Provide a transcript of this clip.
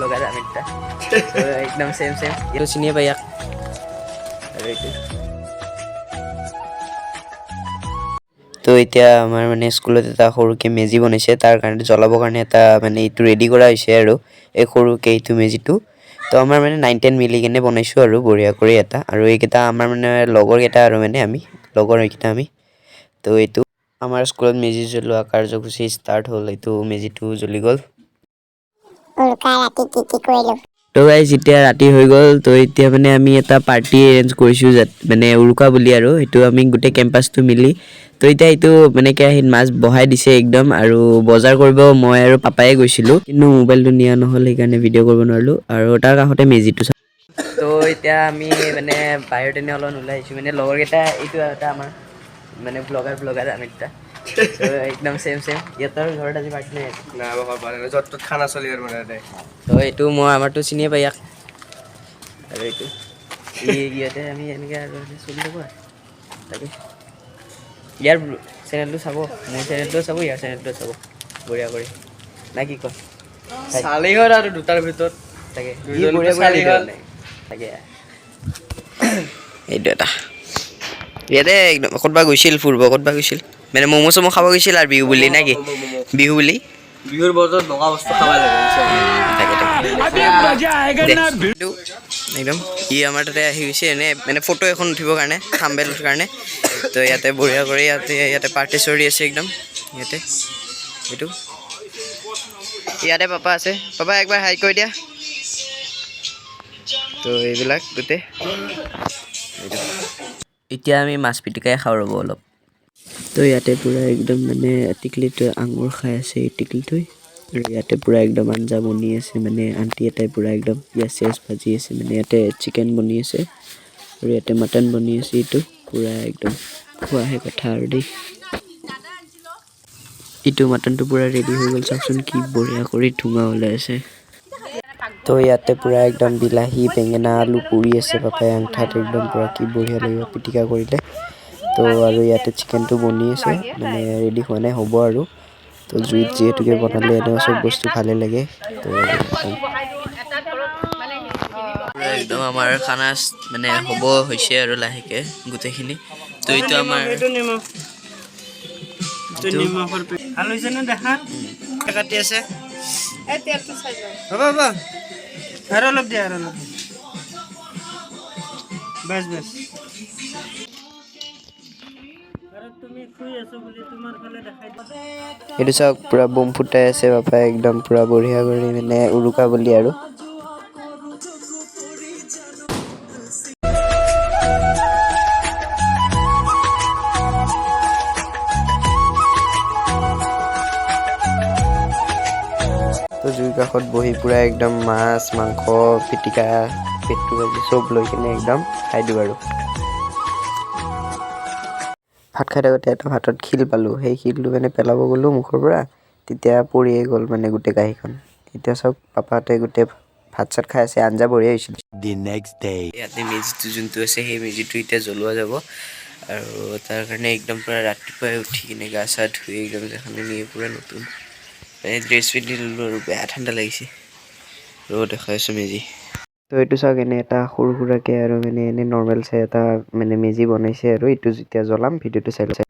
Blogger আমি দুটা। তো একদম ছেম ছেম। এইটো চিনিয়ে পাই ইয়াক। আৰু এইটো। তো এতিয়া আমাৰ মানে স্কুলত এটা সৰুকৈ মেজি বনাইছে, তাৰ কাৰণে জ্বলাবৰ কাৰণে এটা মানে এইটো ৰেডি কৰা হৈছে আৰু এই সৰুকৈ এইটো মেজিটো। তো আমাৰ মানে 9-10 মিলি কেনে বনাইছোঁ আৰু বঢ়িয়া কৰি এটা। আৰু এইকেইটা আমাৰ মানে লগৰকেইটা আৰু মানে আমি লগৰ এইকেইটা আমি। তো এইটো আমাৰ স্কুলত মেজি জ্বলোৱা কাৰ্যসূচী ষ্টাৰ্ট হ'ল। এইটো মেজিটো জ্বলি গ'ল। উৰুকা ৰাতি কি কি কৰিলো? তো গাইজ, এতিয়া ৰাতি হৈ গ'ল। তো এতিয়া মানে আমি এটা পাৰ্টি এৰেঞ্জ কৰিছোঁ যাত মানে উৰুকা বুলি আৰু সেইটো আমি গোটেই কেম্পাছটো মিলি। তো এতিয়া এইটো মানে কেৰাহীত মাছ বহাই দিছে একদম। আৰু বজাৰ কৰিব মই আৰু পাপায়ে গৈছিলোঁ, কিন্তু মোবাইলটো নিয়া নহ'ল, সেইকাৰণে ভিডিঅ' কৰিব নোৱাৰিলোঁ। আৰু তাৰ কাষতে মেজিটো। তো এতিয়া আমি মানে বাহিৰত এনে অলপ ওলাই আহিছোঁ, মানে লগৰকেইটা। এইটো এটা আমাৰ মানে ব্লগাৰ ব্লগাৰ আমি দুটা। তো একদম ছেম ছেম। ইহঁতৰ ঘৰত আজি পাৰ্টি নাই। না, আমাৰ ঘৰত মানে য'ত ত'ত খানা চলি আৰু মানে তাতে। তো এইটো মই আমাৰতো চিনিয়ে পাই ইয়াক। আৰু এইটো ইয়াতে আমি এনেকৈ আৰু চলি থাকোঁ আৰু তাকে। ইয়াৰ চেনেলটো চাব, মোৰ চেনেলটোও চাব, ইয়াৰ চেনেলটোও চাব, বঢ়িয়া কৰি। না কি কয়? চালেই হ'ল আৰু দুটাৰ ভিতৰত। তাকে। ই দুজনতো বঢ়িয়া বঢ়িয়া চালেই ভিডিঅ' হ'ল। বনায়। তাকে, এইটো এটা ইয়াতে একদম ক'তবা গৈছিল ফুৰিব, ক'তবা গৈছিল মানে ম'ম' চম' খাব গৈছিল আৰু বিহু বুলি, নে কি? বিহু বুলি। বিহুৰ বতৰত বগা বস্তু খাব লাগে, বুজিছা? তাকে তাকে। দে, এইটো একদম ই আমাৰ তাতে আহি গৈছে এনে মানে ফটো এখন উঠিবৰ কাৰণে, থাম্বনেইলৰ কাৰণে। তো ইয়াতে বঢ়িয়া কৰি ইয়াতে ইয়াতে পাৰ্টি চলি আছে একদম ইয়াতে। এইটো ইয়াতে পাপা আছে। পাপা, একবাৰ হাই কৰি দিয়া। তো এইবিলাক গোটেই এইটো। এতিয়া আমি মাছ পিটিকাই খাওঁ, ৰ'ব অলপ। তো ইয়াতে পূৰা একদম মানে টিকলিটোৱে আঙুৰ খাই আছে, এই টিকলিটোৱে। আৰু ইয়াতে পূৰা একদম আঞ্জা বনি আছে, মানে আণ্টি এটাই পূৰা একদম পিঁয়াজ চিয়াজ ভাজি আছে। মানে ইয়াতে চিকেন বনি আছে আৰু ইয়াতে মাটন বনি আছে। এইটো পূৰা একদম খোৱাহে কথা আৰু দেই। এইটো মাটনটো পূৰা ৰেডি হৈ গ'ল। চাওকচোন, কি বঢ়িয়া কৰি ধোঁৱা ওলাই আছে। তো ইয়াতে পূৰা একদম বিলাহী, বেঙেনা, আলু পুৰি আছে পাপাই আঙঠাত একদম পূৰা। কি বঢ়িয়া লাগিব পিটিকা কৰিলে। তো আৰু ইয়াতে চিকেনটো বনি আছে, মানে ৰেডি হোৱা নাই, হ'ব আৰু। তো জুইত যিহেতুকে বনালে এনেও চব বস্তু ভালে লাগে। তো একদম একদম আমাৰ খানা মানে হ'ব হৈছে আৰু লাহেকে গোটেইখিনি। তো এইটো আমাৰ ভাল হৈছে নে দেখা কাটি আছে? হ'ব হ'ব, আৰু অলপ দিয়া, আৰু অলপ দিয়া। Bus bus. আৰু তুমি শুই আছো বুলি তোমাৰ ফালে দেখাই দিয়া। এইটো চাওক, পূৰা বোম ফুটাই আছে পাপাই একদম পূৰা বঢ়িয়া কৰি, মানে উৰুকা বুলি আৰু। তো জুইৰ কাষত বহি পূৰা একদম মাছ, মাংস, পিটিকা, পেটু ভাজি চব লৈ কিনে একদম খাই দিওঁ। আৰু ভাত খাই থাকোঁতে এটা ভাতত শিল পালোঁ। সেই শিলটো মানে পেলাব গ'লোঁ মুখৰ পৰা, তেতিয়া পৰিয়ে গ'ল মানে গোটেই কাঁহীখন। এতিয়া চাওক, পাপাহঁতে গোটেই ভাত চাত খাই আছে। আঞ্জা বঢ়িয়া হৈছিল। The next day. ইয়াতে মেজিটো যোনটো আছে, সেই মেজিটো এতিয়া জ্বলোৱা যাব। আৰু তাৰ কাৰণে একদম পূৰা ৰাতিপুৱাই উঠি কিনে গা চা ধুই একদম নিয়ে পূৰা নতুন মানে ড্ৰেছ পিন্ধি ল'লোঁ আৰু বেয়া ঠাণ্ডা লাগিছে। ৰ'দ দেখাইছোঁ মেজি। তো এইটো চাওক, এনে এটা সৰু সুৰাকৈ আৰু মানে এনে নৰ্মেল চাই এটা মানে মেজি বনাইছে। আৰু এইটো যেতিয়া জ্বলাম, ভিডিঅ'টো চাই চাই।